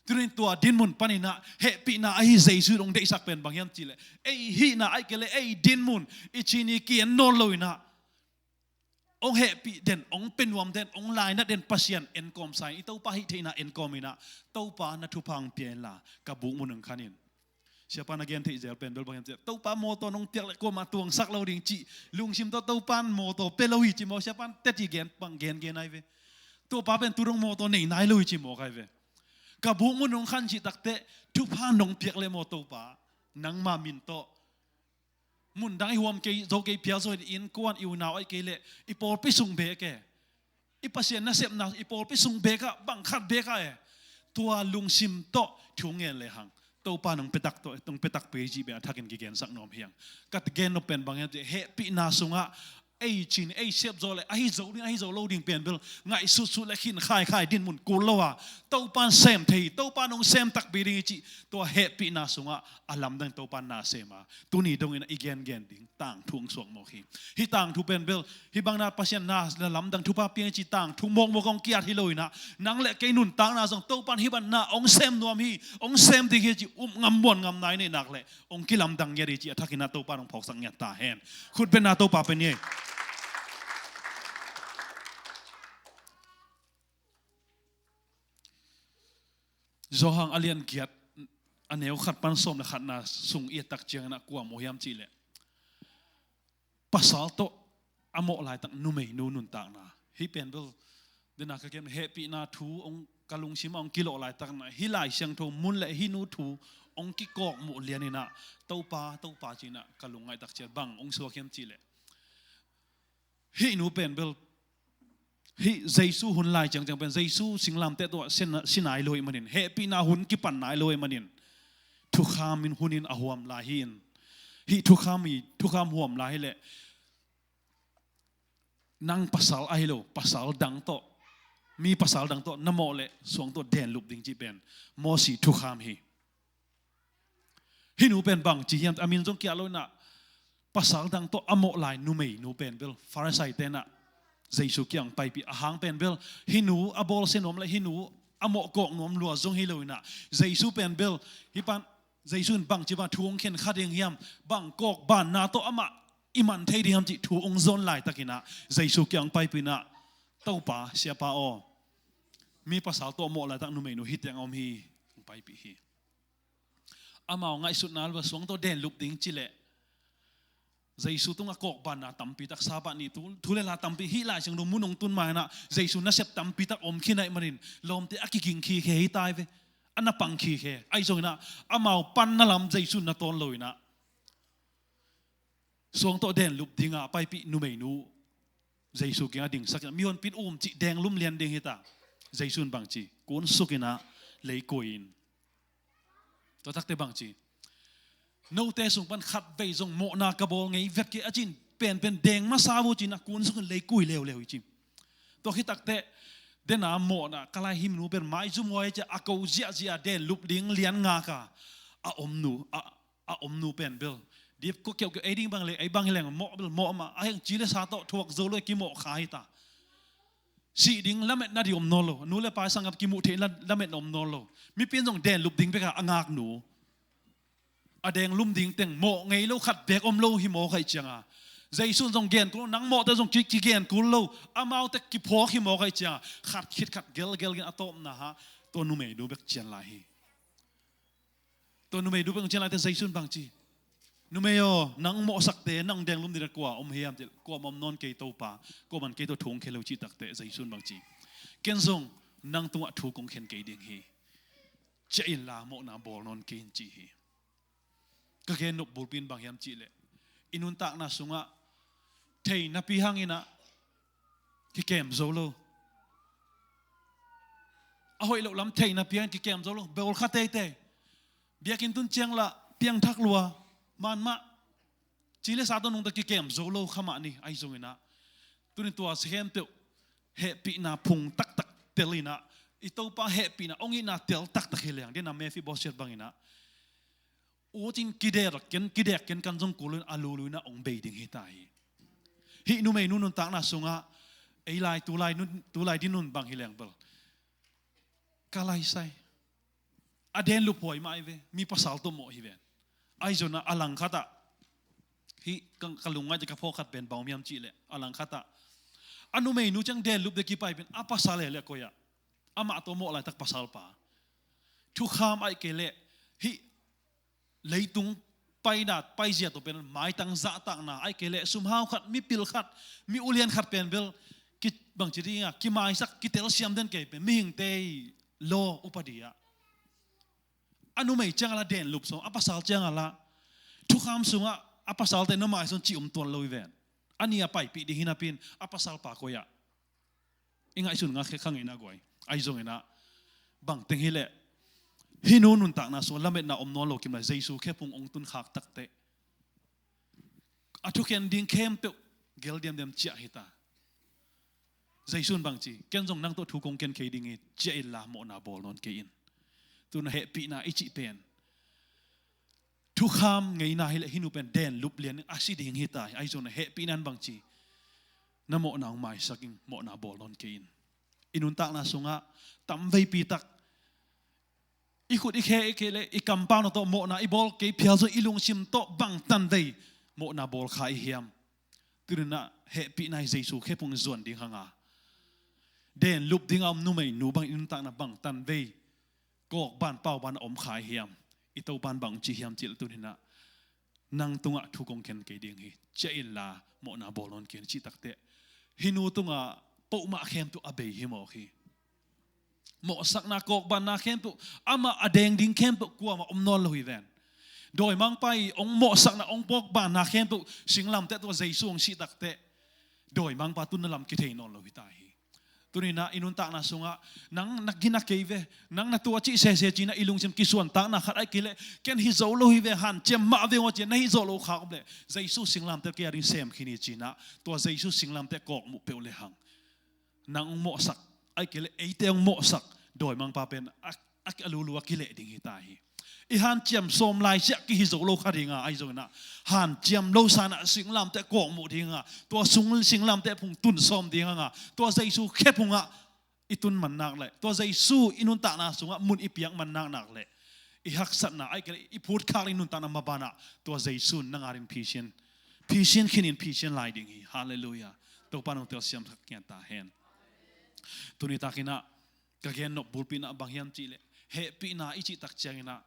Tuni-in tua dinmun panin ah hehpihna ahi Jesu in hong deihsak pen bang hiam cihleh, ei hihna ahih kei leh ei dinmun, i ci ni ki-en nawn lo in ah, hong hehpih den, hong pia nuam den, hong lainat den Pasian enkawm sa in, i Topa hih theihna enkawm in ah, Topa, na thupha hong pia inla ka bukmun hong khan in. Siapa na gen theih zel pen bel bang hiam cihleh, Topa, mawtaw nong piak leh kuamah tuangsak lo ding cih lungsim tawh Topa in mawtaw pia lo hi ci mawk, siapa in teci gen bang gengen ahi ve. Topa pen tu dong mawtaw nei nai lo hi ci mawk ahi ve. Ka bukmun hong khan cih takteh, thupha nong piak leh maw Topa, nangma min tawh mundang i huam kei, zo kei phial zaw in, innkuan, i unau ahih kei leh i pawlpi sung beek e, i Pasian nasepna i pawlpi sung beek ah, bang khat beek ah e, tua lungsim tawh thu ngen lehang, Topa in hong pia tak tawh, hong pia takpi hi cih pen a thakin kigensak nuam hi hang. Ka gen nop pen bang hiam cihleh, hehpihna sungah ei cin, ei sep zaw leh ahi zo ding, ahi zo lo ding pen bel ngaihsutsut leh khin khaikhai dinmun kul lo a, Topa in sem thei hi, Topa in hong sem takpi ding hi cih, tua hehpihna sungah a lamdang Topa in na sem a, tuni dongin i gengen ding tangthu hong suak mawk hi. Hih tangthu pen bel, hih bang na Pasian na, na lamdang thupha piang hi cih tangthu mawkmawk hong ki-at hi lo in ah, nang leh kei nuntakna zong Topa in hih bang na hong sem nuam hi, hong sem ding hi cih up ngam muan ngam nai neih nak leh, hong kilamdang ngiat hi cih a thakin ah Topa in hong phawksak ngiat ta hen. Khut beng in ah Topa pia ni. Johan a lian giat, a neu khat pan sawm leh khatna sung i et tak ciangin ah kua mu hiam cihleh, pasal tawh a mawh laitak numeinu nuntakna. Hih pen bel, den a ka gen, hehpihna thu hong ka lungsim ah hong kilawh laitak in ah, hih Lai Siangtho mun leh hih nu thu hong kikawkmuh lian in ah, Topa, Topa ci-in ah ka lungngaih tak ciang bang hong suak hiam cihleh, hih nu pen bel, hih Jesu hun lai ciangciang pen, Jesu singlamteh tungah si, si nai lo ahih manin, hehpihna hun kipan nai lo ahih manin, thukham in, hun in a huam lai hi in. Hih thukham hi, thukham huam lai hi leh, Nang pasal ahi lo, pasal dang tawh, mi pasal dang tawh na mawh leh suang tawh denlup ding cih pen Mosi thukham hi. Hih nu pen bang ci hiam, a min zong kiah lo inah, pasal dang tawh a mawh lai numeinu pen bel Farisai tenah Jesu kiang paipih a hang pen bel hih nu a bawlsia nuam le hih nu a mawh kawk nuam lua zong hi lo inah, Jesu pen bel hih pan Jesu in bang ci bang thu hong khen kha ding hiam, bang kawk banna tawh amah i man thei ding hiam cih thu hong zon laitakinah Jesu kiang paipih inah, Topa, Siapa aw, mi pasal tawh mawh laitak numeinu hih teng a om hi, hong paipih hi. Amau ngaihsutna lua suang tawh denlup ding ci leh Jesu tungah kawk banna tampi tak, Sabbath ni thu, thu le la tampi, hih Lai Siangtho mun hong tun ma inah Jesu nasep tampi tak om khin ahih manin lawmte a kiging khikhe hi tai ve, a na pang khikhe. Ahi zong inah amau panna lam Jesu na tawn lo inah suang tawh denlup dingah paipih numeinu Jesu kiangah dingsak inah, mihonpi in um cih denglum lian ding hi ta. Jesu in bang ci, kunsuk inah lei kui in. Tua takte bang ci, note sung pan khatvei zong mawhna ka bawl ngei vet kei a cin, penpen deng masa vo ci inah kunsuk in lei kui leuleu hi ci. Tua khit takte dena mawhna ka lai him nu pen maizum huai cia a ko ziahziah denlup ding lian ngaka a om nu, a, a om nu pen bel dip ko kiaukiau ei ding bang le ei bang hi leng mawh bel mawh mah, a heng ci le sa tawh thuak zo lo, kimawh kha hi ta. Sih ding lametna ding om nawn lo, nu le pa sanggam kimuh theih la-, lametna om nawn lo. Mipi in zong denlup ding bek a, a ngak nu a denglum ding teng mawh ngei lo khat bek om lo hi mawk ahih cianga, Jesu in zong gen kul lo, nang mawhte zong ki, kigen kul lo, amaute kiphawk hi mawk ahih cianga, khat khit khat gelgel gen a tawpna ha, tua numeinu bek cian lai hi. Tua numeinu bek cian laite Jesu in bang ci, numei aw, nang mawhsakte nang denglum ding kua om hiam cih, kua om nawn kei Topa, kua man kei tawh thu hong khen lo cih takte Jesu in bang ci, ken zong nang tungah thu kong khen kei ding hi. Ciah inla mawhna bawl nawn kei in ci hi. Ka gen nop bulpi in bang hiam cih leh i nuntakna sungah thei napi hang inah kikem zo lo. A hoih loh lam thei napi hang kikem zo lo. Bawl kha teitei. Biakinn tun ciang lah piangthak lua. Man mah. Ci le sa tawh nungta kikem zo lo kha mah ni. Ahi zong inah tuni tua khempeuh hehpihna phung taktak tel inah, i Topa hehpihna hong itna tel taktak hi leng, dena Mephibosheth bang inah ut in kidek ken, kidek ken kan zong kul lo in a lulu inah hong bei ding hi ta hi. Hih numeinu nuntakna sungah ei lai, tulai nun, tulai din nun bang hi leng bel ka laisai a denlup huai mah hi ve, mi pasal tawh mawh hi ven. Ahi zong inah a langkhatah, hih ka, ka lungngaih teh ka phawk khat pen bang om hiam cih leh, a langkhatah a numeinu ciang denlup ding kipai pen a pasal hi leh koi ah, amah tawh mawh laitak pasal pa. Thukham ahih kei leh hih leitung paina, paizia tawh pen maitang zahtakna ahih kei leh sumhau khat, mipil khat, mi ulian khat pen bel ki, bangci ding a, kimaisak, kitelsiam den kei pen mihingte law upadi ah. A numei ciang a la denlup sawm, a pasal ciang a la thukham sungah a pasalte na maisawn cih om tuan lo hi ven. A ni a paipih ding hi napi in a pasal pa koi ah. I ngaihsun nga khe kha ngeina guai. Ahi zong inah bang teng hi leh hih nu nuntakna sungah lametna om nawn lo kim lai, Jesu khephung hong tun khak takte a thukhen ding khempeuh gel diamdiam ciah hi ta. Jesu in bang ci, ken zong nang tawh thu kong ken kei ding hi, ciah inla mawhna bawl nawn kei in. Tuna hehpihna i cih pen thukham ngeina hi leh hih nu pen denlup lian a si ding hi ta hi. Ahi zong inah hehpihna in bang ci, na mawhna hong maisak in, mawhna bawl nawn kei in. I nuntakna sungah tamveipi tak i khut i khe, i khe le i kampauna tawh mawhna i bawl kei phial zong i lungsim tawh bang tanvei mawhna bawl kha i hiam? Tuni inah hehpihna hi, Jesu khephung zuan ding hanga denlup dinga om numeinu bang i nuntakna bang tanvei kawk ban pau ban a om kha i hiam? I Topa in bang ci hiam cih leh tuni inah nang tungah thu kong khen kei ding hi, ciah inla mawhna bawl nawn kei in cih takteh, hih nu tungah pohmah khempeuh a bei hi mawk hi. Mawhsakna, kawkbanna khempeuh, amah a deng ding khempeuh kuamah om nawn lo hi ven. Dawimangpa i hong mawhsakna, hong kawkbanna khempeuh singlamteh tungah Jesu hong sih takteh, dawimangpa tunna lam kithei nawn lo hi ta hi. Tuni-in ah i nuntakna sungah nang na gina kei ve, nang na tua cih sese ci-in ah i lungsim kisuantakna khat, ahih kei leh ken hi zo lo hi ve, hanciam mah ve aw ci-in na hi zo lo kha om leh, Jesu singlamteh kei a ding sem khin hi ci-in ah, tua Jesu singlamteh kawkmuh peuh le hang nang hong mawhsak, ahih kei leh eite hong mawhsak dawimangpa pen a, a, a lulu a kileh ding hi ta hi. I hanciam sawm lai siah kihi zo lo kha ding a, ahi zongin ah hanciam lo san ah singlamteh kawkmuh ding a, tua sung singlamteh phung tun sawm ding a, tua Jesu khe phungah i tun man nak leh, tua Jesu i nuntakna sungah mun i piak man nak nak leh, i haksatna, ahih kei leh i phutkhak i nuntakna maban ah tua Jesu in nang a ding phisian, phisian khin in phisian lai ding hi. Halleluiah. Topa in hong telsiam kha ngiat ta hen. Tuni takin ah ka gen nop bulpihna bang hiam cih leh, hehpihna i cih tak ciangin ah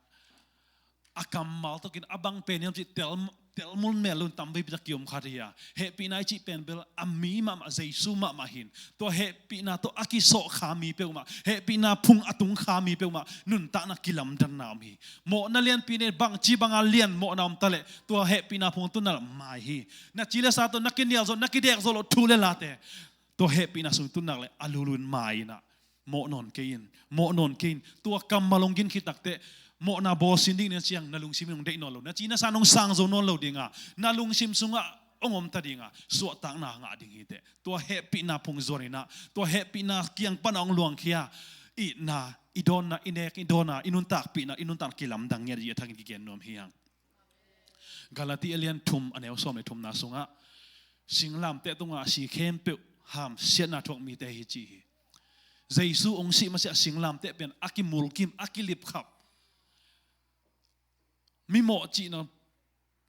a kammal tawh kin a bang pen hiam cih tel, tel mun mel lo-in tam veipi tak kiom kha hi a. Hehpihna i cih pen bel a mi mahmah, Jesu mahmah hi-in, tua hehpihna tawh a kisawh kha mi peuhmah, hehpihna phung a tung kha mi peuhmah nuntakna kilamdanna om hi. Mawhna lianpi nei, bangci banga lian mawhna om ta leh tua hehpihna phung a tunna leh mai hi. Na ci le sa tawh, na kinial zawh, na kidek zawh loh thu le late tua hehpihna sung tun nak leh a lulu in mai in ah, mawh nawn kei in, mawh nawn kei in. Tua kammal hong gin khit takteh, mawhna bawlsin ding na ciang na lungsim in hong deih nawn lo, na ci na sa in hong sang zo nawn lo ding a, na lungsim sungah hong om ta ding a, suahtakna ngah ding hi teh. Tua hehpihna phung zuan in ah, tua hehpihna kiang pan a hong luangkhia itna, i dawnna, i nek, i dawnna, i nuntakpihna, i nuntakna kilamdang ngiat hi a, a thakin kigen nuam hi hang. Galati a lian thum, a neu sawm le thumna sungah, singlamteh tungah a si khempeuh hamsiatna thuak mite hi ci hi. Jesu hong sih masiah singlamteh pen a kimulkim, a kilipkhap, mi mawh cihna,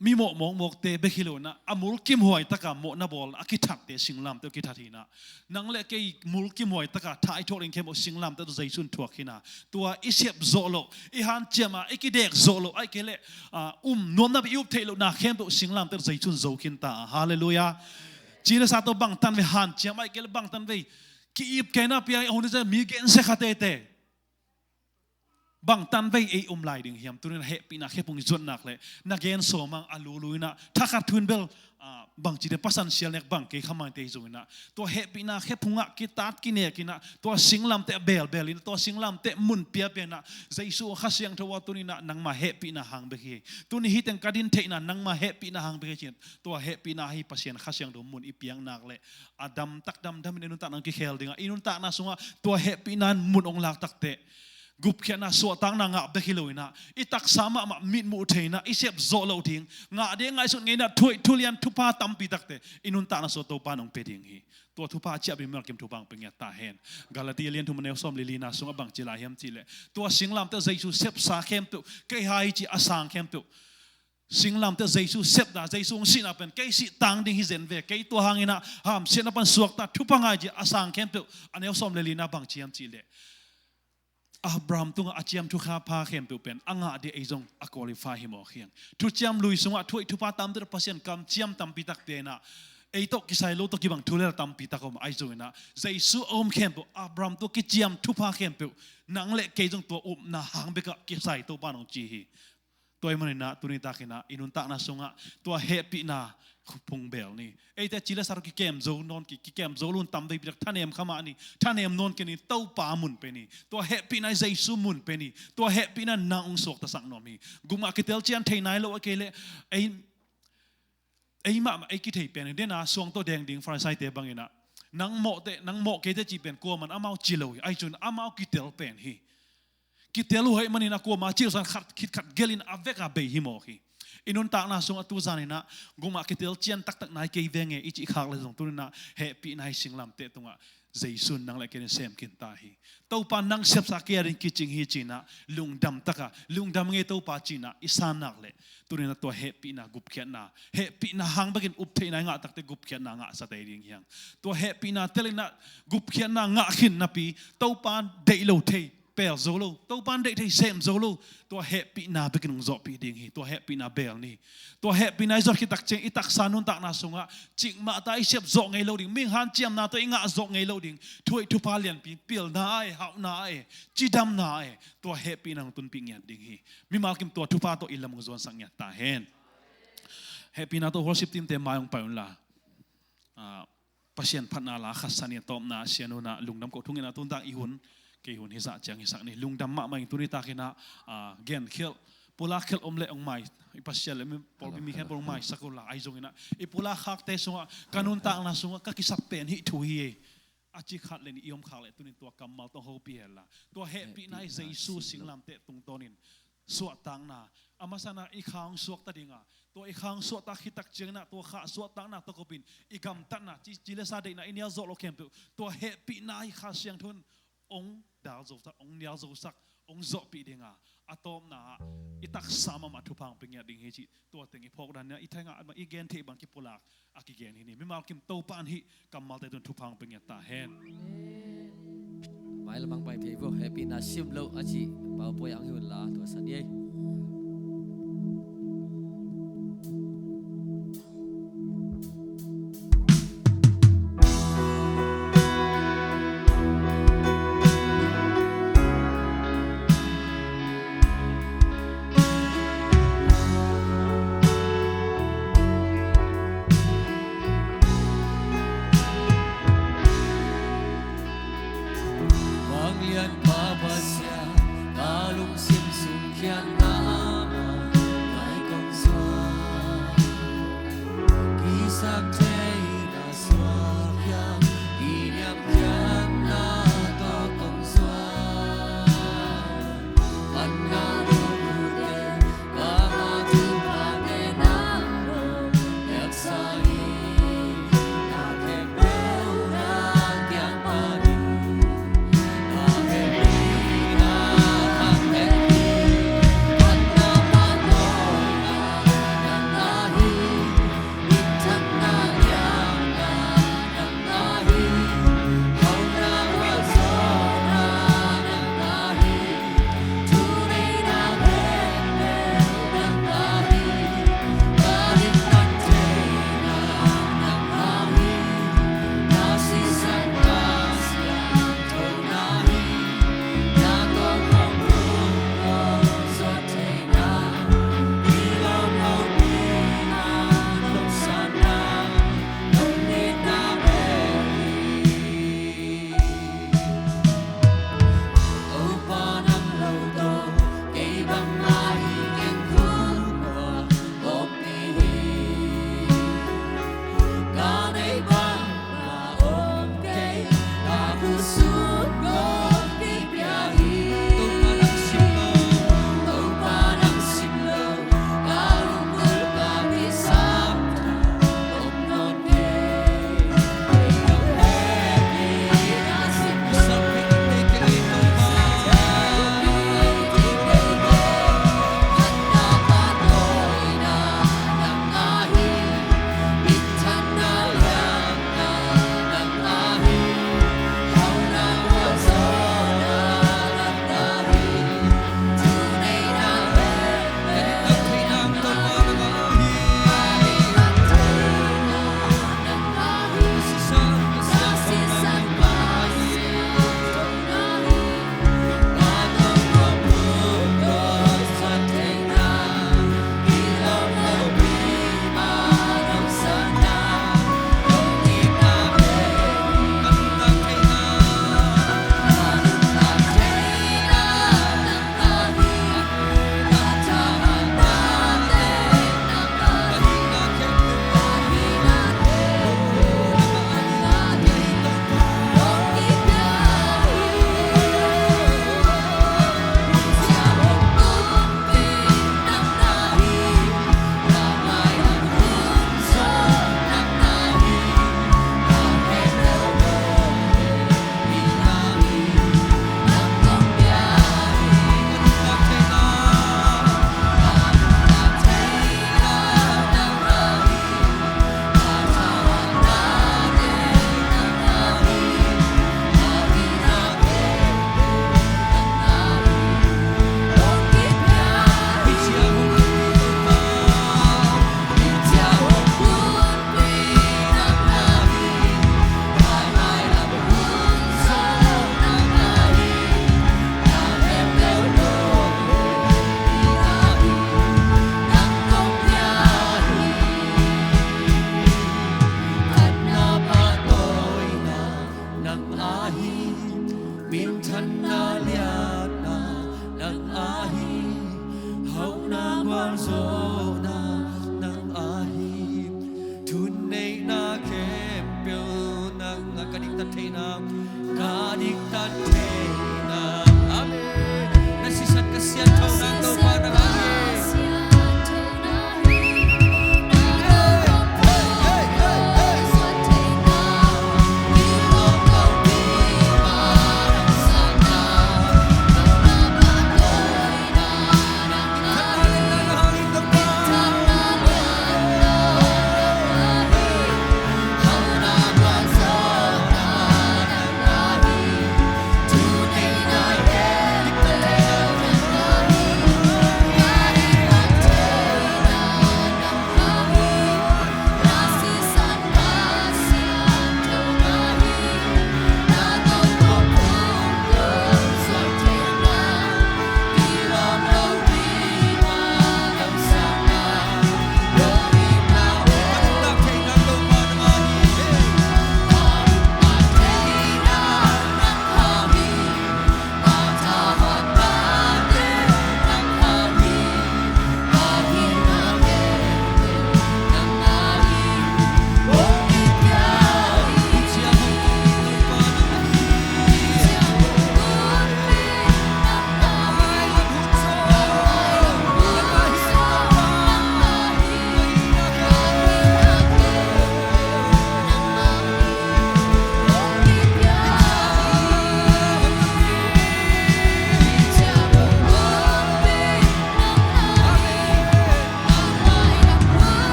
mi mawh mawkmawkte bek hi lo-in ah, a mulkimhuai taka mawhna bawl a kithatte singlamteh kithat hi-in ah, nang le kei mulkimhuai taka tha i thuak ding khempeuh singlamteh tawh Jesu in thuak hi-in ah, tua i sep zawh loh, i hanciam a i kidek zawh loh, ahih kei leh, ah, um nuamna bek i up theih lohna khempeuh singlamteh tawh Jesu in zo khin ta. Halleluiah. Ci le sa tawh bangtan vei hanciam, ahih kei leh bangtan vei ki-ip kei na pia, a hun i zia mi gensia kha teitei. Bangtan vei ei om lai ding hiam? Tuni-in ah hehpihna khephung i zuan nak leh, na gen sawm hang, a lulu in ah thakhat thu in bel, ah, bangci ding, pasan sial nek bang kei kha mah in tei zong in ah, tua hehpihna khephungah kitat kinek in ah, tua singlamteh belbel in, tua singlamteh mun piapia in ah, Jesu Kha Siangtho aw, tuni-in ah nangma hehpihna hang bek hi. Tuni hih teng ka din theihna nangma hehpihna hang bek hi ci-in, tua hehpihna ahi Pasian Kha Siangtho mun i piak nak leh, a damtak damdam in i nuntakna hong kikhel ding a, i nuntakna sungah tua hehpihna in mun hong lak takteh, gupkhiatna, suahtakna ngah bek hi lo-in ah, i taksa mahmah mitmuh thei-in ah i sep zawh loh ding, ngah ding ngaihsut ngei-in ah thuhoih thulian thupha tampi takte i nuntakna sungah Topa in hong pia ding hi. Tua thupha a ciahpih mimal kim thupha hong pia ngiat ta hen. Galati a lian thum, a neu sawm le lina sungah bangci lai hiam cih leh, tua singlamteh Jesu sepsa khempeuh, kei hai ci a sang khempeuh, singlamteh Jesu sepna, Jesu hong sihna pen kei sih tang ding hi zen ve, kei tua hangin ah hamsiatna pan suakta, thupha ngah hi ci a sang khempeuh, a neu sawm le lina bangci hiam cih leh, Abraham tungah a ciam thupha khempeuh pen a ngah ding ei zong a qualify hi mawk hi hang. Thuciam Lui sungah thuhoih thupha tampi tak, Pasian kamciam tampi takte in ah, ei tawh kisai lo tawh kibang thu le la tampi tak om, ahi zongin ah Jesu a om khempeuh, Abraham tungah kiciam thupha khempeuh, nang le kei zong tua upna hang bekah kisai, Topa in hong ci hi. Tua ahih manin ah tuni takin ah i nuntakna sungah tua hehpihna phung bel ni. Eite ci le sa tawh kikem zo nawn kei, kikem zo lo-in tam veipi tak thanem kha mah ni, thanem nawn kei ni, Topa mun pia ni, tua hehpihna Jesu mun pia ni, tua hehpihna nang hong suaktasak nuam hi. Gupngah kitel cian thei nai lo, ahih kei leh ei, ei mahmah ei kithei pen hi. Dena suang tawh deng ding Pharisaite bangin ah, nang mawhte, nang mawh kei teh cih pen kuaman amau ci lo hi, ahi zongin amau kitel pen hi. Kitel uh ahih manin ah kuama cih lo san khat khit khat gelh in a vek a bei hi mawk hi. I nuntakna sungah tu zanin ah gupngah kitel cian taktak nai kei veng e i cih khak leh zong, tuni-in ah hehpihna ahi singlamteh tungah Jesu in nang le kei a din sem khin ta hi. Topa, nang sepsa kei a din kicing hi ci-in ah lungdam taka, lungdam ing e Topa ci-in ah i san nak leh, tuni-in ah tua hehpihna, gupkhiatna, hehpihna hang bekin up theihna i ngah takteh gupkhiatna ngahsa tei ding hi hang. Tua hehpihna tel in ah gupkhiatna ngah khin napi, Topa deih lo thei pel zo lo, Topa deih thei sem zo lo, tua hehpihna bekin hong zawhpih ding hi. Tua hehpihna bel ni. Tua hehpihna i zawh khit tak ciang i taksa nuntakna sungah cikmah ta i sep zawh ngei lo ding, mihing hanciamna tawh i ngah zawh ngei lo ding, thuhoih thupha lianpi, pilna a e, hauhna a e, cidamna a e, tua hehpihna hong tunpih ngiat ding hi. Mimal kim tua thupha tawh i lam hong zuansak ngiat ta hen. Hehpihna tawh worship team-te mai hong pai un la. Ah, Pasian phatna la khat sa ni. A tawpna, Sia Nu in ah lungdam ko thung in ah, tun tak i hun, kei hun hi zah ciang hisak ni. Lungdam mahmah ing. Tuni takin ah, ah, gen khialh, pulak khialh om leh hong mai, i Pasian leh mi, pawlpi mi khempeuh hong maisak un la. Ahi zongin ah i pulak khakte sungah, ka nuntakna sungah ka kisap pen hih thu hi ei, a ci khat leh nih i om khak leh, tunin tua kammal tawh hong hopih hen la. Tua hehpihna hi, Jesu singlamteh tungtawnin suahtakna, a masa in ah i kha hong suakta ding a, tua i kha hong suahtak khit tak ciangin ah tua kha suahtakna tawh kopin i gamtatna, ci, ci le sa deihna, i nial zawh loh khempeuh, tua hehpihna hi Kha Siangtho in hong dal zosak, hong nial zosak, hong zawhpih ding a, a tawpna ah i taksa mahmah thupha hong pia ngiat ding hi cih tua teng i phawk dan in ah, i thaingah, i gen theih bang kipulak a kigen hi ni. Mimal kim Topa in hih kammalte tungah thupha hong pia ngiat ta hen. Mailam ah pai thei vo. Hehpihna sim loh a cih Pau Puai ang hi un la, tua sa ni ei. Vanglian Pa Pasian, ka lungsim sung khiatna mah ngai kong suak. Kisap thei na suak hiam, i niam khiatna tawh kong suak. Panna lukute, ka ma thu pate nang lo, yaksa hi.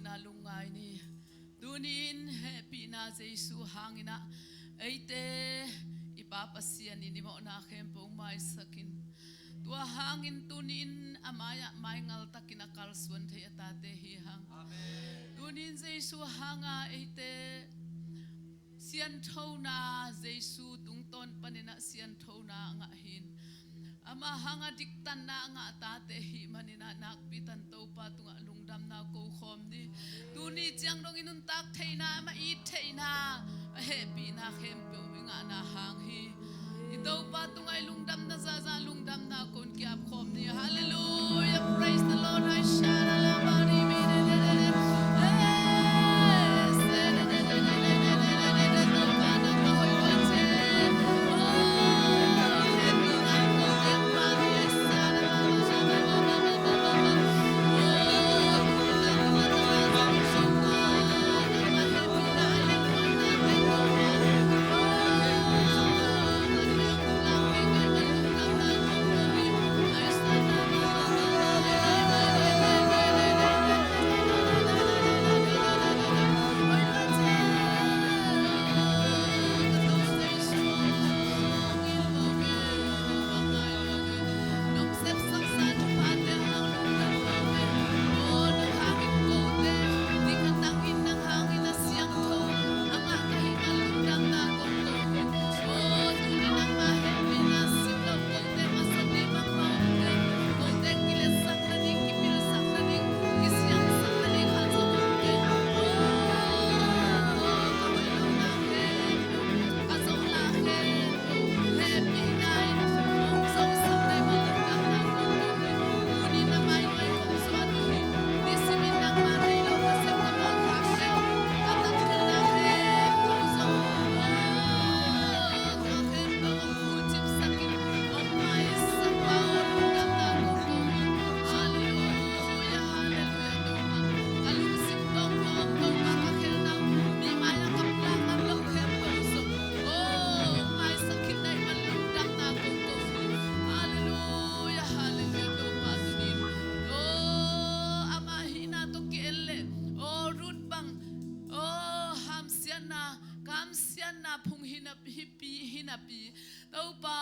Na lungngai ni. Tunin hehpihna Jesu hangin ah eite i Pa Pasian in i mawhna khempeuh maisak in, tua hangin tunin a mai-ah maingal takin a kalsuan thei a tate hi hang. Amen. Tunin Jesu hanga eite sianthona, Jesu tungtawn panin ah sianthona a ngah hi. Ama hanga diktanna a ngah tate ahih manin ah nakpi takin Topa tungah lungdamna ko khawm ni. Tuni ciang dong i nuntak theihna, ama it theihna, a hehpihna khempeuh i ngahna hang hi. I Topa tungah i lungdamna zaza lungdamna ko kiap khawm ni. Hallelujah, praise the Lord. Halleluia, halleluia, Topa tunin. Oh, ama hihna tawh ki-en leh, oh, Ruth bang, oh, hamsiatna, kamsiatna phung hi napi, hi pi, hi napi. Topa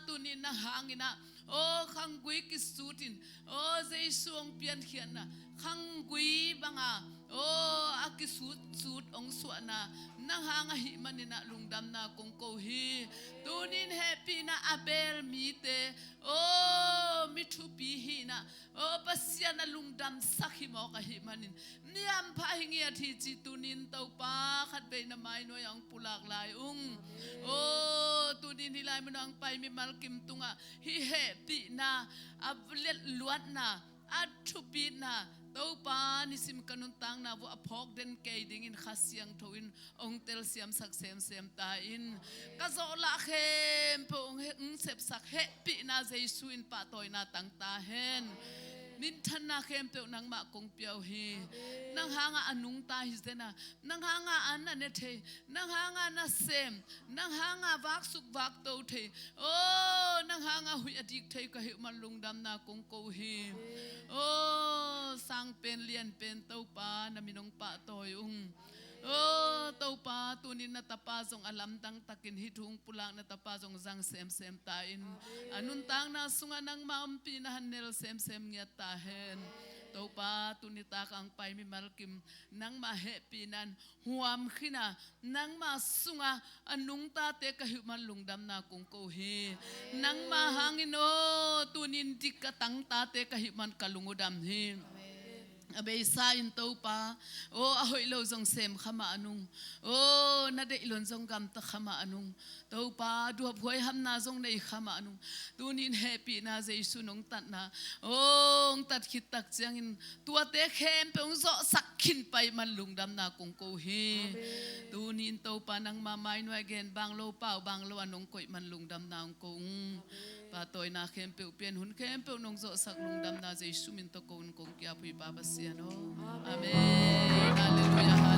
tunin na hangin ah, oh, khanggui kisutin, oh, Jesu hong piankhiatna, khanggui banga, oh, a kisutsut hong suahna, nang hang ahih manin ah lungdamna kong ko hi. Tunin hehpihna a beel mite, oh, mi thupi hihna, oh, Pasian a lungdamsak hi mawk ahih manin, ni hampha hi ngiat hi ci tunin Topa khatvei na mainuai ah hong pulak lai ung. Oh, tunin hih lai mun ah hong pai mimal kim tungah hih hehpihna, a letluatna, a thupitna, Topa nisim ka nuntakna vuah a phawk den kei dingin Kha Siangtho in hong telsiamsak semsem ta in. Ka zawhlah khempeuh hong he-, hong sepsak hehpihna Jesu in pahtawina tang ta hen. Minthanna khempeuh nangmah kong pia uh hi. Nang hanga a nungta hi zen a, nang hanga an a ne thei, nang hanga nasem, nang hanga vaksuk vakto thei, oh, nang hanga huih a dik thei ka hih man lungdamna kong ko hi. Oh, sangpen lianpen Topa na min hong pahtawi ung. Oh, Topa tunin na tapa zong a lamdang takin hih thu hong pulak na tapa zong zang semsem ta in. A nuntakna sungah nangma ompihna hong nel semsem ngiat ta hen. Topa tuni tak hong pai mimal kim nangma hehpihna in huam khin a, nangma sungah a nungtate ka hih man lungdamna kong ko hi. Nangma hangin, oh, tunin dik a tangtate ka hih man ka lung uh dam hi. A beisa in Topa, oh, a hoih lo zong sem kha mah nung, oh, na deih lo in zong gamta kha mah nung, Topa, duap huaihamna zong nei kha mah nung, tunin hehpihna Jesu in hong tatna, oh, hong tat khit tak ciangin tuate khempeuh hong zawhsak khin pai man lungdamna kong ko hi. Amen. Tunin Topa nangma mainuai gen bang lo, pau bang lo a nong koih man lungdamna hong ko ung. Amen. Pahtawina khempeuh pian, hun khempeuh nong zawhsak lungdamna Jesu min tawh ko un kong kiap uh hi Pa Pasian aw. Amen. Amen. Halleluia, halleluia.